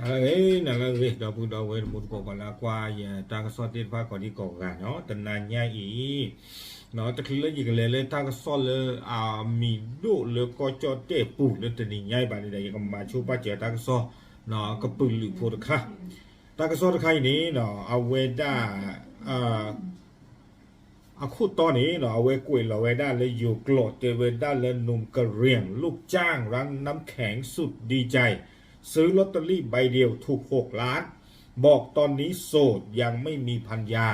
ဟဲဂ့ၤ နၤလၢအဂ့ၤ ဒီပုၢ်ဒီဝဲၢ်တံၤသကိး ပှၤလၢအကွၢ်ယတၢ်ကစီၣ်သ့ၣ်တဖၣ်ကိးဒံကိးဂၤနီၤ, တနၤညါအံၤ တချုးလၢယကလဲၤလၢတၢ်ကစီၣ်လၢ အမံၤဒိၣ်လၢကီၢ်ကၠီၣ်တဲၣ်ပူၤလၢတနံၤညါအံၤဘၣ်န့ၣ်ဒီး ယကမၤဆိပာ်စၢၤတၢ်ကစီၣ် ကပုာ်လုးဖိတခါ, တၢ်ကစီၣ်တခါအံၤန့ၣ် အဝဲဒၣ် အခိၣ်တီန့ၣ် အဝဲကွဲးလီၤဝဲဒၣ်လၢယိၤကျိာ် တဲဝဲဒၣ်လၢ หนุ่มกะเหรี่ยงลูกจ้างร้านน้ำแข็งสุดดีใจ ซื้อลอตเตอรี่ใบเดียวถูกหกล้าน บอกตอนนี้โสดยังไม่มีภรรยา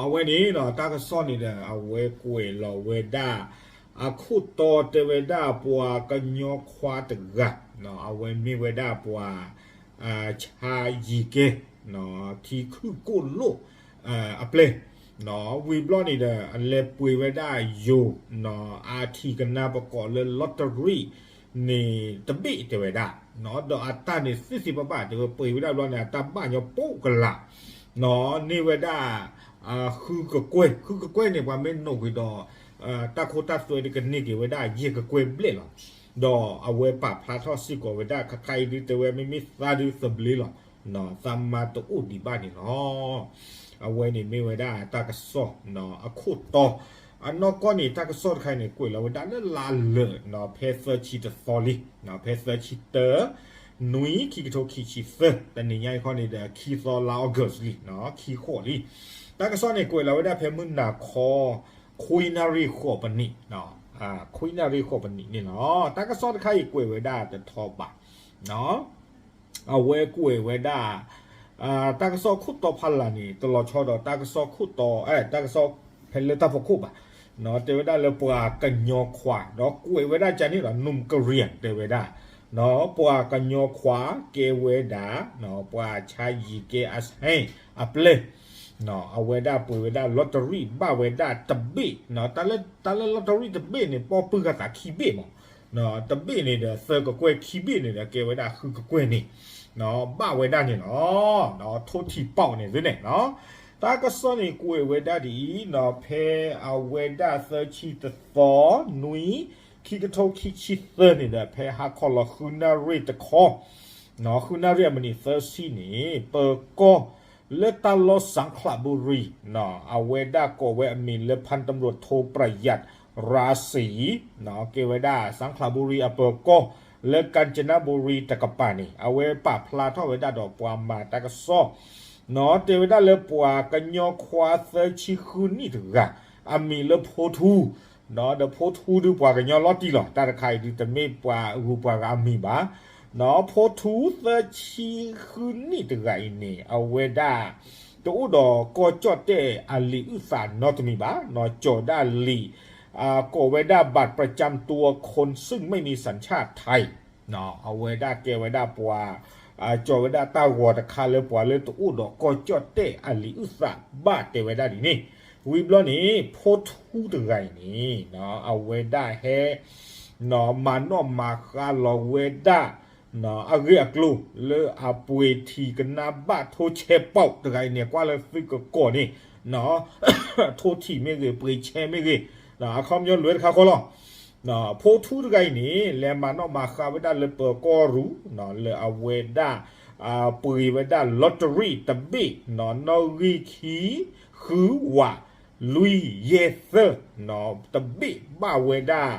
အဝဲန့ၣ် တၢ်ကစီၣ်န့ၣ်ဒီး အဝဲကွဲးလီၤဝဲဒၣ် အခိၣ်တီတဲဝဲဒၣ်ပှၤကညီခွါတဂၤ အဝဲမ့ၢ်ဝဲဒၣ်ပှၤ ဆါယံၤကဲ ထံခုၣ်ကိၣ်လိၣ်အပျဲၢ် ဝံၤဘျီန့ၣ်ဒီး အလဲၤပှ့ၤဝဲဒၣ်ယိၤ အထံၣ်ကနါပကိးလၢ lottery န့ၣ်တဘ့ၣ်တဲဝဲဒၣ် ဒီးအတၢ်န့ၣ်သ့သ့ဘၣ်ဘၣ် တဲဝဲပှ့ၤဝဲဒၣ်ဘျီန့ၣ် အတၢ်ဘၣ်ညီပိကလး န့ၢ်ဝဲဒၣ် ဃုကကွဲၢ် ဃုကကွဲၢ်န့ၣ် ပှၤမ့ၢ်နိၣ်ကွံာ်ဒီး တၢ်ခိတၢ်သွဲဒုကန့ၢ်က့ၤဝဲဒၣ်ယဲၢ်ကကွဲၢ်ဘျဲၣ်လီၤ. ဒီးအဝဲပာ်ဖျါထီၣ်စ့ၢ်ကီးဝဲဒၣ် ခါခါအံၤဒုတဲဝဲ မ့မ့ၢ်သးဒုသဘျ့လီၤ သးမါတအိၣ်ဒံးဘၣ်န့ၣ်လီၤ. အဝဲန့ၣ်မ့ၢ်ဝဲဒၣ်တၢ်ကစီၣ်အခိၣ်တီ အနီၢ်ကီၢ်န့ၣ် တၢ်ကစီၣ်တခါအံၤန့ၣ် ကွဲးလီၤဝဲဒၣ်လၢလါလၢာ် ဖဲသၢဆံတသီလံ ဖဲသၢဆံတၢ နွံ ခံကထိခံဆံသၢ တနံၤညါအံၤခီန့ၣ်ဒီး ခံသီလါ August လံ ခံဃိးလံ. တၢ်ကစီၣ်န့ၣ် ကွဲးလီၤဝဲဒၣ်ဖဲမုၢ်နၤခီ ခွံနၣ်ရံၣ်ဃိးပနံး ခွံနၣ်ရံၣ်ဃိးပနံးန့ၣ်လီၤ. တၢ်ကစီၣ်တခါအံၤကွဲးဝဲဒၣ်တထီဘး အဝဲကွဲးဝဲဒၣ် တၢ်ကစီၣ်ခိၣ်တီဖးလၢ်န့ၣ် တလီၤဆီဒီးတၢ်ကစီၣ်ခိၣ်တီ တၢ်ကစီၣ်ဖဲလၢတၢ်ဖီခိၣ်ဘၣ် တဲဝဲဒၣ်လၢပှၤကညီခွါ ဒီးကွဲးဝဲဒၣ်ကန့ၣ်ဒီး หนุ่มกะเหรี่ยง တဲဝဲဒၣ် ပှၤကညီခွါကဲဝဲဒၣ် ပှၤဆါယံၤကဲအဆဲအပျဲၢ် အဝဲဒၣ်ပှ့ၤဝဲဒၣ် lottery ဘၣ်ဝဲဒၣ်တဘ့ၣ် တၢ်လၢ တၢ်လၢ lottery တဘ့ၣ်န့ၣ် ပိာ်ပုၢ်ဃာ်သးခံဘ့ၣ်မး တဘ့ၣ်န့ၣ်ဒီးသၢကကွဲၢ် ခံဘ့ၣ်န့ၣ်ဒီးကဲဝဲဒၣ်ဃုကကွဲၢ်န့ၣ် ဘၣ်ဝဲဒၣ်န့ၣ်လီၤ. ထိထံပီၣ်န့ၣ်သ့န့ၣ် တၢ်ကစီၣ်န့ၣ်ကွဲးဝဲဒၣ်ဒ်အံၤ ဖဲအဝဲဒၣ်သၢဆံတသီ နွံ ခံကထိခံဆံသၢန့ၣ်ဒီး ဖဲဟါခီလီၤဃုနၣ်ရံၣ်တခီ ဃုနၣ်ရံၣ်အမံးနံးသၢဆံန့ၣ် ပၢၤကီၢ်လၢတၢ်လီၢ် สังขละบุรี အဝဲဒၣ်ကိးဝဲအမံၤလၢ พันตำรวจโท ประหยัด ราศี ကဲဝဲဒၣ် สังขละบุรี အပၢၤကီၢ် လၢ กาญจนบุรี တကပၤန့ၣ် အဝဲပာ်ဖျါထီၣ်ဝဲဒၣ်ဒီးပှၤမၤတၢ်ကစီၣ် တဲဝဲဒၣ်လၢပှၤကညီခွါသၢဆံဃုနံၣ်တဂၤ အမံၤလၢဖိထူ ဒီးဖိထူဒုးပှၤကညီလီၤတံၢ်လီၤ တၢ်တခါအံၤဒုးတမ့ၢ်ပှၤဂုၤပှၤဂၤအမံၤဘၣ် ဖိထူသၢဆံဃုနံၣ်တဂၤအံၤန့ၣ် အဝဲဒၣ် တအိၣ်ဒီးကီၢ်ကၠီၣ်တဲၣ်အလံာ်အုၣ်သးနီတမံၤဘၣ် ကၠီၤဒၣ်လံာ် ကိးဝဲဒၣ် บัตรประจำตัวคนซึ่งไม่มีสัญชาติไทย အဝဲဒၣ်ကဲဝဲဒၣ်ပှၤ ကၠီၤဝဲဒၣ်တၢ်ဂီၤတခါလၢပှၤလၢတအိၣ်ဒီးကီၢ်ကၠီၣ်တဲၣ်အလံာ်အုၣ်သးဘၣ်တဲဝဲဒၣ်ဒ်န့ၣ် ဝံၤဘျီန့ၣ် ဖိထူတဂၤအံၤန့ၣ် အဝဲဒၣ်ဟဲ မၤနီၣ်မၤဃါလီၤဝဲဒၣ် အဂ့ၢ်အကျိၤလၢအပှ့ၤထံၣ်ကနါဘၣ်ထိဆဲးပီးတဂၤအံၤန့ၣ် ကွၢ်လၢသုကကိးန့ၣ် ထိထံၣ်မ့ၢ်ဂ့ၤ ပှ့ၤဆဲးမ့ၢ်ဂ့ၤ အခီပညီလွဲတခါဃီလီၤ. ဖိထူတဂၤအံၤန့ၣ် လဲၤမၤနီၣ်မၤဃါဝဲဒၣ်လၢပၢၤကီၢ်ရူၤ လၢအဝဲဒၣ် ပှ့ၤဝဲဒၣ် lottery တဘ့ၣ် နီၣ်ဂံၢ်ခံ ဃု ဝး လွံၢ် ယဲၢ် သၢ တဘ့ၣ်ဘၣ်ဝဲဒၣ်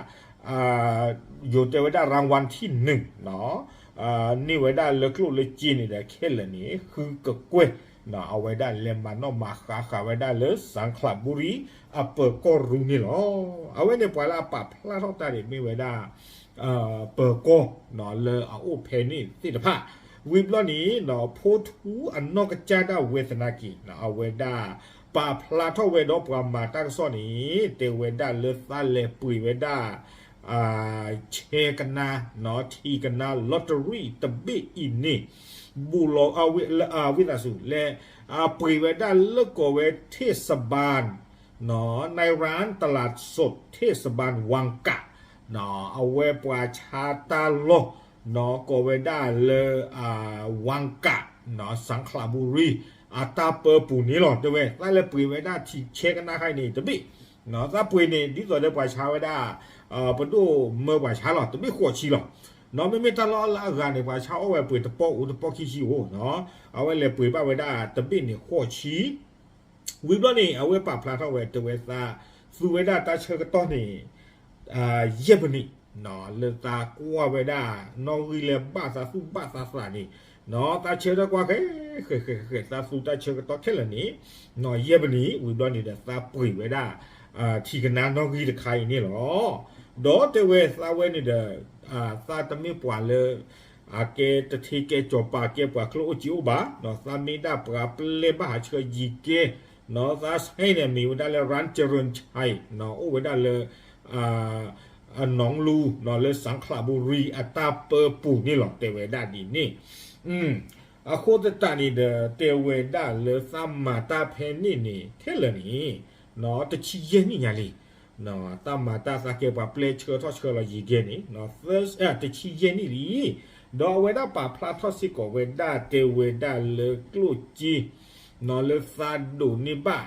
ယိၤတဲဝဲဒၣ် รางวัลที่หนึ่ง န့ၢ်ဝဲဒၣ်လၢကျိၣ်လၢစ့န့ၣ်ဒီး ခဲလၢာ်န့ၣ် ဃုကကွဲၢ် အဝဲဒၣ်လဲၤမၤနီၣ်မၤဃါဃာ်ဝဲဒၣ်လၢ สังขละบุรี အပၢၤကီၢ်ရူၤန့ၣ်လီၤ. အဝဲန့ၣ်ပှၤလၢအပာ်ဖျါထီၣ်တၢ်န့ၣ်မ့ၢ်ဝဲဒၣ် ပၢၤကီၢ် လၢအအိၣ်ဖဲန့ၣ်သ့ၣ်တဖၣ် ဝံၤဘျီန့ၣ် ဖိထူအနီၢ်ကစၢ်ဒၣ်ဝဲသနာ်က့ အဝဲဒၣ် ပာ်ဖျါထီၣ်ဝဲဒီးပှၤမၤတၢ်ကစီၣ်န့ၣ် တဲဝဲဒၣ်လၢသးလဲၤပှ့ၤဝဲဒၣ် ဆဲးကနါ ထံၣ်ကနါ lottery တဘ့ၣ်အံၤန့ၣ် ဘူးလီၤ ဝံသးစူၤ လဲၤ ပှ့ၤဝဲဒၣ်လၢကိးဝဲ เทศบาล ในร้านตลาดสดเทศบาลวังกะ အဝဲပှၤဆါတၢ်လီၢ် ကိးဝဲဒၣ်လၢ วังกะ สังขละบุรี အတၢ်ပၢပူၤန့ၣ်လီၤ တဲဝဲ သးလဲၤပှ့ၤဝဲဒၣ်ထံၣ်ဆဲးကနါခါအံၤန့ၣ်တဘ့ၣ် သးပှ့ၤန့ၣ် ဒ်သိးဒီးပှၤဆါဝဲဒၣ် ပဒိၣ်မၢပှၤဆါလီၤ တဘ့ၣ်ဃိးဆံလီၤ နီၢ် မ့မ့ၢ်တၢ်လီၢ်လၢအဂၤန့ၣ် ပှၤဆါအီၣ်ဝဲပှ့ၤတပီၢ်အိၣ်တပီၢ်ခံဆံအိၣ်နီၢ်, အဝဲလဲၤပှ့ၤဘၣ်ဝဲဒၣ်တဘ့ၣ်န့ၣ်ဃိးဆံ ဝံၤဘျီန့ၣ် အဝဲပာ်ဖျါထီၣ်ဝဲတဲဝဲသး သူဝဲဒၣ်တၢ်ဆၢကတီၢ်န့ၣ် ယဲၢ်မံးနံး လၢသးကွၢ်ဝဲဒၣ် နီၣ်ဂံၢ်လၢဘၣ်သးသူၣ်ဘၣ်သးသးန့ၣ် သးဆၢထၢၣ်ကွၢ်ဃဲ ဃဲဃဲဃဲ သးသူတၢ်ဆၢကတီၢ်ခဲလၢာ်န့ၣ် ယဲၢ်မံးနံး ဝံၤဘျီန့ၣ်ဒီး သးပှ့ၤဝဲဒၣ် ထံကနါနီၣ်ဂံၢ်တခါအံၤန့ၣ်လီၤ. ဒီးတဲဝဲသးဝဲန့ၣ်ဒီး သးတမ့ၢ်ပှၤလၢ အကဲတထ့ကဲစီၤပၤ ကဲပှၤကျိၣ်အိၣ်စ့အိၣ်ဘၣ်, သးမ့ၢ်ဒၣ်ပှၤပျဲၢ်ဘၣ်ဟးဆှၢယံၤကဲ, သးဆဲန့ၣ်မ့ၢ်ဝဲဒၣ်လၢ ရၣ်ကရၢၣ်ခၠဲး အိၣ်ဝဲဒၣ်လၢ အနီၣ်လူ လၢစၣ်ခလးဘူရံအတၢ်ပၢပူၤန့ၣ်လီၤ တဲဝဲဒၣ်ဒ်န့ၣ်. အဃိသတးန့ၣ်ဒီး တဲဝဲဒၣ်လၢသးမၤတၢ်ဖဲန့ၣ်န့ၣ် ခဲလၢာ်န့ၣ် တဆံယဲၢ်နံၣ်ညါလံ တၢ်မၤတၢ်သးကဲပှၤပျဲၢ်ဆှၢထီၣ်ဆှၢလီၤယံၤကဲန့ၣ် တဆံယဲၢ်နံၣ်လံ. ဒီးအဝဲဒၣ်ပာ်ဖျါထီၣ်စ့ၢ်ကီးဝဲဒၣ်တဲဝဲဒၣ်လၢကျိၣ်စ့ လၢသးဒိးန့ၢ်ဘၣ်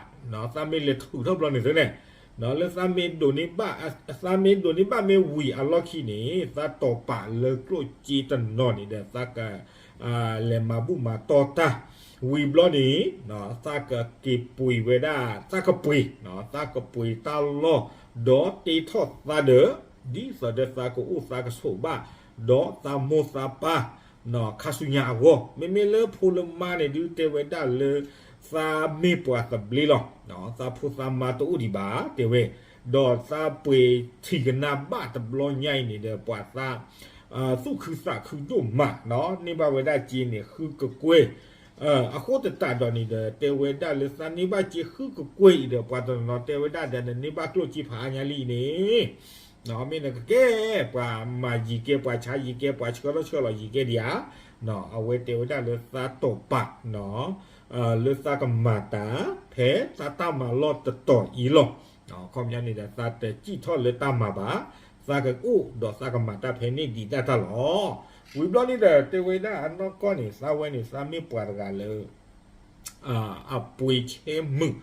သးမ့ၢ်လဲၤထုးထီၣ်ဘျီန့ၣ်သ့န့ၣ် လၢသးမ့ၢ်ဒိးန့ၢ်ဘၣ် သးမ့ၢ်ဒိးန့ၢ်ဘၣ်မ့ၢ်ဝံၤအလီၢ်ခံန့ၣ် သးတီၢ်ပာ်လၢကျိၣ်စ့တနီၤန့ၣ်ဒီး သးက လဲၤမၤဘူၣ်မၤတီၢ်တၢ် ဝံၤဘျီန့ၣ် သးကက့ၤပှ့ၤဝဲဒၣ် သးကပှ့ၤ သးကပှ့ၤတၢ်လီၢ် ဒီးတ့ထီၣ်သးဒီး ဒ်သိးဒီးသးကအိၣ်သးကဆိးဘၣ် ဒီးသးမိၢ်သးပၢ် ခါဆူညါအဂီၢ် မ့မ့ၢ်လၢဖိလၢမါန့ၣ်ဒုးတဲဝဲဒၣ်လၢ သးမ့ၢ်ပှၤသဘျ့လီၤ. သးဖိသးမါတအိၣ်ဒံးဘၣ် တဲဝဲ, ဒီးသးပှ့ၤထံကနါဘၣ်တဘျီညါအံၤန့ၣ်ဒီး ပှၤသး သူၣ်ခုသးခုဒိၣ်မး န့ၢ်ဘၣ်ဝဲဒၣ်စ့န့ၣ် ဃုကကွဲၢ် အဃိသတးဒီးန့ၣ်ဒီး တဲဝဲဒၣ်လၢသးန့ၢ်ဘၣ်စ့ဃုကကွဲၢ်အံၤဒီး ပှၤတနီၤနီၤတဲဝဲဒၣ်ဒီး နန့ၢ်ဘၣ်ကျိၣ်စ့ဖးအါညါလံအံၤန့ၣ် မ့ၢ်နကကဲ ပှၤမၤယံၤကဲ ပှၤဆါယံၤကဲ ပှၤဆှၢထီၣ်ဆှၢလီၤယံၤကဲဒံးဧါ. အဝဲတဲဝဲဒၣ်လၢသးတီၢ်ပာ် လၢသးကမၤတၢ် ဖဲသးတၢ်မၤလီၢ်တတီၤအံၤလီၤ. အခီပညီန့ၣ်ဒီး သးတစံၣ်ထီၣ်လၢတၢ်မၤဘၣ်, သးကအိၣ်ဒီးသးကမၤတၢ်ဖဲန့ၣ်ဒံးဒၣ်တၢ်လီၤ. ဝံၤဘျီန့ၣ်ဒီး တဲဝဲဒၣ်အနီၢ်ကီၢ်န့ၣ် သးဝဲန့ၣ် သးမ့ၢ်ပှၤတဂၤလၢ အပှ့ၤဆဲမုာ်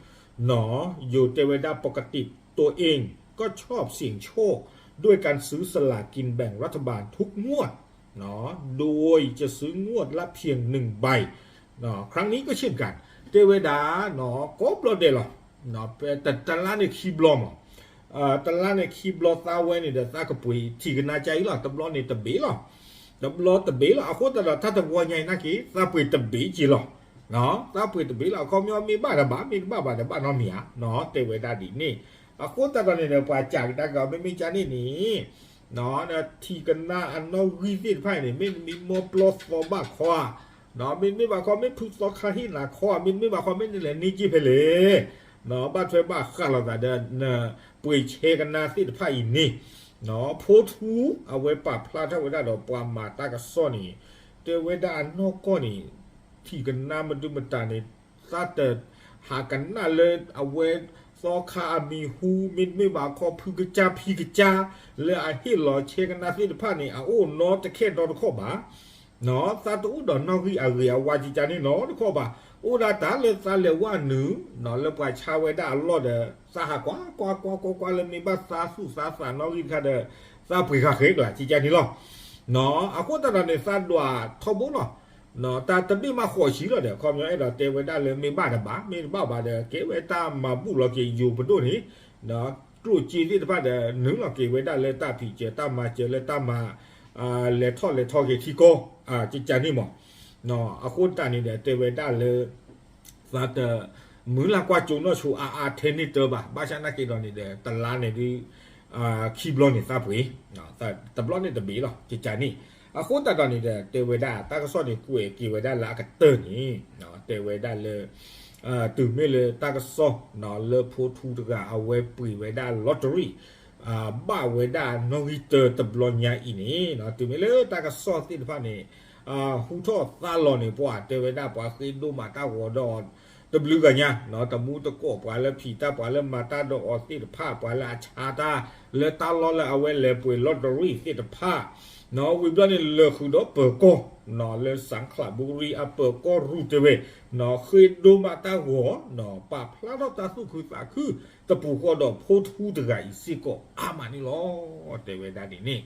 နီၤ, ယိၤတဲဝဲဒၣ် ปกติตัวเองก็ชอบเสี่ยงโชคด้วยการซื้อสลากกินแบ่งรัฐบาลทุกงวด โดยจะซื้องวดละเพียงหนึ่งใบ ครั้งนี้ก็เช่นกัน တဲဝဲဒၣ် ကိးဘျီဒဲးလီၤ, တလါန့ၣ်ခံဘျီမး, တလါန့ၣ်ခံဘျီသးဝဲန့ၣ်ဒီး သးကပှ့ၤထံကနါကါအံၤလီၤ, တဘျီန့ၣ်တဘ့ၣ်လီၤ, တဘျီတဘ့ၣ်လီၤ, အဃိသတးဒီး တၢ်တဝီညါအံၤနာ်က့ သးပှ့ၤတဘ့ၣ်က့ၤလီၤ. သးပှ့ၤတဘ့ၣ်လီၤ အခီပညီမ့ၢ်ဘၣ်ဒီးဘၣ် မ့ၢ်တဘၣ်ဘၣ်ဒီးဘၣ်နီတမံၤဧါ, တဲဝဲဒၣ်ဒ်န့ၣ်. အဃိသတးဒီးန့ၣ်ဒီး ပှၤစံးကဒါက့ၤအီၤ မ့မ့ၢ်ကန့ၣ်န့ၣ် ထံကနါအနီၣ်ဂံၢ်သ့ၣ်တဖၣ်အံၤန့ၣ် မ့တမ့ၢ်မီပျီသီဘၣ်ခီဧါ, မ့တမ့ၢ်ဘၣ်ခီ မ့ၢ်ဖုသီခါဟ့ၣ်နၤခီဧါ, မ့တမ့ၢ်ဘၣ်ခီ မ့ၢ်နလဲၤန့ၢ်က့ၤဖဲလဲၣ်, ဘၣ်ထွဲဘၣ်ဃးလိာ်သးဒီး နပှ့ၤဆဲကနါသ့ၣ်တဖၣ်အံၤန့ၣ် ဖိထူ အဝဲပာ်ဖျါထီၣ်ဝဲဒၣ်ဒီးပှၤမၤတၢ်ကစီၣ်န့ၣ် တဲဝဲဒၣ်အနီၢ်ကီၢ်န့ၣ် ထံကနါမဒုမတၤန့ၣ် သးတဟးကနၣ်လၢအဝဲသီခါအမံၤဟူ မ့တမ့ၢ်ဘၣ်ခီဖုကစၢ်ဖံကစၢ် လၢအဟ့ၣ်လီၤဆဲကနါသ့ၣ်တဖၣ်န့ၣ် အအိၣ်နီတခဲဒီတခီၣ်ဘၣ် သးတအိၣ်ဒီးနီၣ်ဂံၢ်အဂ့ၤအဝါကကန့ၣ်နီတခီၣ်ဘၣ်, အိၣ်ဒၣ်တၢ်လၢသးလဲၤဝဲနုာ် လၢပှၤဆါဝဲဒၣ်အလီၢ်ဒီး သးဟးကွၢ်ကွၢ်ကွၢ်ကွၢ်ကွၢ်လၢမ့ၢ်ဘၣ်သးသူၣ်သးသးနီၣ်ဂံၢ်တခါဒီး သးပှ့ၤဃာ်ဃဲကလးကကန့ၣ်လီၤ. အဃိသတးဒီးန့ၣ် သးဒွးထီဘိလီၤ. တၢ်တဘ့ၣ်မးဃိးဆံလီၤဒီး အခီပညီအဲၣ်ဒိးတဲဝဲဒၣ်လၢမ့ၢ်ဘၣ်တဘၣ် မ့ၢ်တဘၣ်ဘၣ်ဒီး ကဲဝဲတၢ်မၤဘူၣ်လီၤက့ၤယိၤပဒိၣ်န့ၣ် ကျိၣ်စ့သ့ၣ်တဖၣ်ဒီး နုာ်လီၤက့ၤဝဲဒၣ်လၢတၢ်ဖံးစၢၤ တၢ်မၤစၢၤလၢတၢ်မၤ လဲၤထီၣ်လဲၤထီက့ၤထံကီၢ် ကကန့ၣ်မး. အဃိတၢ်န့ၣ်ဒီး တဲဝဲဒၣ်လၢ သးတမုၢ်လၢ်ကွၢ်စိနီၢ်ဆိအါအါထဲန့ၣ်တၢ်ဘၣ်, ဘၣ်ဆၣ်နာ်က့ဒီးန့ၣ်ဒီး တလါန့ၣ်ဒုး ခံဘျီန့ၣ်သးပှ့ၤ တဘျီန့ၣ်တဘ့ၣ်လီၤ ကကန့ၣ်. အဃိသတးဒီးန့ၣ်ဒီး တဲဝဲဒၣ်တၢ်ကစီၣ်န့ၣ် ကွဲးက့ၤဝဲဒၣ်လၢအကတၢၢ်န့ၣ် တဲဝဲဒၣ်လၢ တုၤမ့ၢ်လၢတၢ်ကစီၣ် လၢဖိထူတဂၤအဝဲပှ့ၤဝဲဒၣ် lottery ဘၣ်ဝဲဒၣ်နီၣ်ဂံၢ်တၢတဘျီညါအံၤန့ၣ် တုၤမ့ၢ်လၢတၢ်ကစီၣ်သ့ၣ်တဖၣ်န့ၣ် ဟူထီၣ်သါလီၤန့ၣ် ပှၤတဲဝဲဒၣ်ပှၤဃ့ဒိၣ်မးတၢ်ဂီၤဒီး တဘျုးဂၤညါ တမူတကိး ပှၤလၢဖံးတၢ် ပှၤလၢမၤတၢ်ဒီးအီၤသ့ၣ်တဖၣ် ပှၤလၢအဆါတၢ် လၢတၢ်လီၢ်လၢအဝဲလဲၤပှ့ၤ lottery သ့ၣ်တဖၣ် ဝံၤဘျီန့ၣ် လၢာ်ဃုာ်ဒီးပၢၤကီၢ် လၢစၣ်ခလးဘိရံအပၢၤကီၢ်ရူၢ်တဲဝဲ ဃ့ဒိးမးတၢ်ဂီၤ ပာ်ဖျါထီၣ်တၢ်သူၣ်ခုသးခု တပူၤဃီဒီးဖိထူတဂၤအံၤစ့ၢ်ကီးအါမးန့ၣ်လီၤ တဲဝဲဒၣ်န့ၣ်န့ၣ်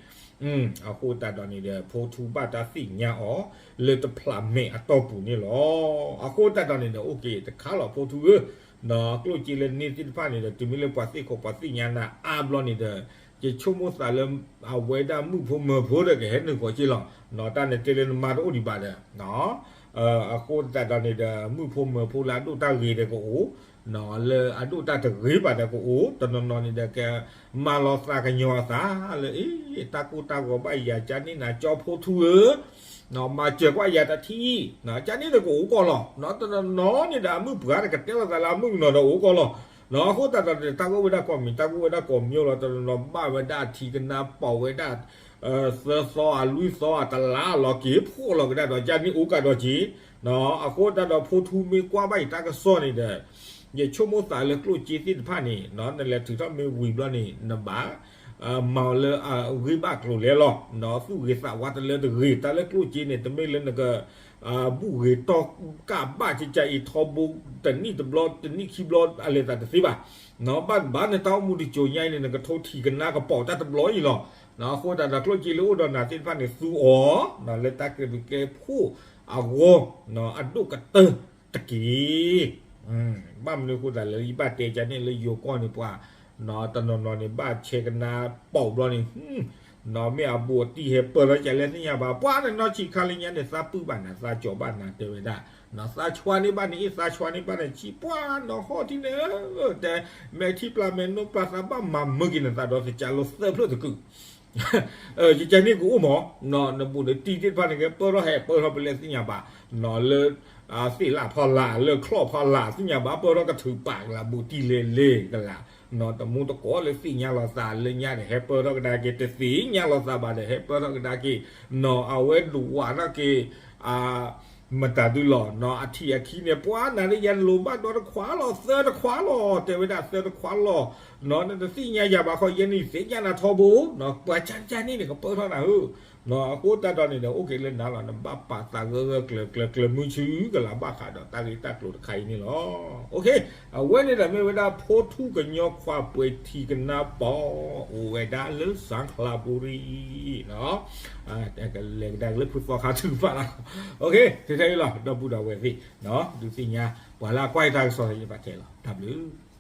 အဃိသတးဒီးန့ၣ်ဒီး ဖိထူဘၣ်တၢ်သ့ၣ်ညါအီၤ လၢတဖျးမဲာ်အတီၢ်ပူၤန့ၣ်လီၤ. အဃိသတးဒီးန့ၣ်ဒီး အိၣ်က့ၤတခါလီၤဖိထူဧၢ ကျိၣ်စ့လၢန့ၢ်သ့ၣ်တဖၣ်န့ၣ်ဒီး တုၤမ့ၢ်လၢပှၤသ့ၣ်ခိးပှၤသ့ၣ်ညါနၤအါဘျီန့ၣ်ဒီး ယဆိကမိၣ်သးလၢ အဝဲဒၣ်မုၣ်ဖိမၢၤဖိဒီးကဟဲနုာ်ဃီက့လီၤ. တၢ်န့ၣ်တဲလၢနမါတအိၣ်ဒံးဘၣ်ဒီး အဃိသတးဒီးန့ၣ်ဒီး မုၣ်ဖိမၢၤဖိလၢအဒိၣ်တၢ်ဂ့ၤဒီးကအိၣ် လၢအဒိၣ်တၢ်တဂ့ၤဘၣ်ဒီးကအိၣ် တနီၤနီၤန့ၣ်ဒီး ကမၤလီၤသးကညီၤအသးလၢ အ့ တၢ်ကိၢ်တၢ်ဂီၤဘၣ်ယၤ ကန့ၣ်နၤကၠီဖိထူဧၢ မၤစၢၤကွၢ်ယၤတထံၣ် ကန့ၣ်ဒီးကအိၣ်ကီးလီၤ. တနီၤနီၤန့ၣ်ဒီး အမုၣ်ပှၢ်တကတဲလိာ်သးလၢအမုၣ်ကနီၤဒီးအိၣ်ကီးလီၤ. အဃိသတးဒီး တၢ်ဂိၢ်ဝဲဒၣ်ကိးမံၤ တၢ်ဂိၢ်ဝဲဒၣ်ကိးမံၤလီၤ. တနီၤနီၤဘၣ်ဝဲဒၣ်အထံကနါ ပိာ်ဝဲဒၣ် သၢသီအလွံၢ်သီအတလါလီၤက့ၤ ဖှိၣ်လီၤကဒါဒီး ကန့ၣ်အိၣ်ကဒီးက့ၤ အဃိသတးဒီး ဖိထူမ့ၢ်ကွၢ်ဘၣ်အံၤတၢ်ကစီၣ်န့ၣ်ဒီး ယဆိကမိၣ်သးလၢကျိၣ်စ့သ့ၣ်တဖၣ်န့ၣ် နလဲၤထုးထီၣ်မ့ၢ်ဝံၤဘျီန့ၣ် နဘၣ် မၤအီၤလၢအဂ့ၢ်ဘၣ်ကျိၤလဲလီၤ. သူၣ်ဂ့ၤသးဝါတလၢတဂ့ၤ တၢ်လၢကျိၣ်စ့န့ၣ် တမ့ၢ်လၢနက ဘူၣ်ဂ့ၤတီၢ်ကၢ်ဘၣ်ကကဲအံၤထီဘိ တနံၣ်တဘျီ တနံၣ်ခံဘျီ အလဲၤသးတသ့ဘၣ်. ဘၣ်ဘၣ်နတၢ်အိၣ်မူတစိၤညါအံၤန့ၣ် နကထိထံၣ်ကနါကပိာ်တၢ်တဘျီအံၤလီၤ. အဃိသတးဒီးကျိၣ်စ့လၢအိၣ်ဒီးနၤသ့ၣ်တဖၣ်န့ၣ် သူအီၤ လၢတၢ်ကဲဘျုးကဲဖှိၣ်အဂီၢ် အဒိၣ်ကတၢၢ်တက့ၢ်. ဘၣ်မနုၤအဃိသတးလၢ ယဘၣ်တဲကန့ၣ်လၢယိၤကီၢ်န့ၣ်ပှၤ တနီၤနီၤန့ၣ် ဘၣ်ဆဲးကနါပိာ်ဘျီန့ၣ် မ့ၢ်အဘူးအတံၢ်ဟဲပၢၢ်ထီၣ်ကလဲၣ်သ့ၣ်ညါဘၣ်. ပှၤန့ၣ်နီၢ်ဆံးခါလၢညါန့ၣ် သးပုၢ်ဘၣ်နၤ သးကၠီၤဘၣ်နၤ တဲဝဲဒၣ် သးဆှါန့ၢ်ဘၣ်န့ၣ်အ့ၣ် သးဆှါန့ၢ်ဘၣ်န့ၣ်ဆံး ပှၤနီၢ်ဟီၣ်ထံန့ၣ် တဲ မဲာ်ထံပျၢ်မဲာ်နိပျၢ် သးဘၣ်မၤမုာ်က့ၤနသးဒီးသကးလိသၢဖျၢၣ်တကုာ် ယကန့ၣ်ကအိၣ်မး နဘူးနတံၢ်သ့ၣ်တဖၣ်န့ၣ် ကပၢၢ်ထီၣ်ဟဲပၢၢ်ထီၣ်ပလဲၣ်သ့ၣ်ညါဘၣ် လၢ သ့ၣ်လၣ်ဖီလာ် လၢချီၣ်ဖီလာ်သ့ၣ်ညါဘၣ် ပၢၢ်ထီၣ်ကထုးပာ်ကလာ် ဘူးတံၢ်လဲၤလဲၤကလာ် တမူတကိးလၢသ့ၣ်ညါလီၤသးလၢညါဒီး ဟဲပၢၢ်ထီၣ်ကဒါက့ၤ တသ့ၣ်ညါလီၤသးဘၣ်ဒီး ဟဲပၢၢ်ထီၣ်ကဒါက့ၤ အဝဲဒုးဝးထီၣ်က့ၤ မတၤဒုလီၤ အထံၣ်အခံန့ၣ် ပှၤနၤလၢယၤလိၤဘၣ်ဒီတခွးလီၤ သၢတခွးလီၤ တဲဝဲဒၣ်သၢတခွးလီၤ နတသ့ၣ်ညါယၤဘၣ်ခီ ယဲန့ၣ်သ့ၣ်ညါနၤထီဘိ ပှၤကန့ၣ်န့ၣ် ကပၢၢ်ထီၣ်နၤဧၢ အဃိသတးဒီးန့ၣ်ဒီး အိၣ်က့ၤလၢနၤလီၤ နဘၣ်ပာ်သးဂၢၢ်ဂၢၢ်ကျၢၤကျၢၤ ကျၢၤမုဆူကလာ်ဘၣ်ဃးဒီးတၢ်ဂ့ၢ်တၢ်ကျိၤတခါအံၤန့ၣ်လီၤ. အဝဲန့ၣ်ဒီးမ့ၢ်ဝဲဒၣ်ဖိထူကညီခွးပှဲၤထံကနါပိာ် အိၣ်ဝဲဒၣ်လၢစၣ်ခလးဘိရံ လဲၤကဒါက့ၤလၢဖုသီခါထုကဖၣ်လီၤ. ထဲအံၤလီၤ ဒီပုၢ်ဒီဝဲၢ်သ့ၣ် ဒုးသ့ၣ်ညါ ပှၤလၢအကွၢ်ယတၢ်ကစီၣ်သ့ၣ်တဖၣ်ထဲလီၤ တၢ်ဘျုး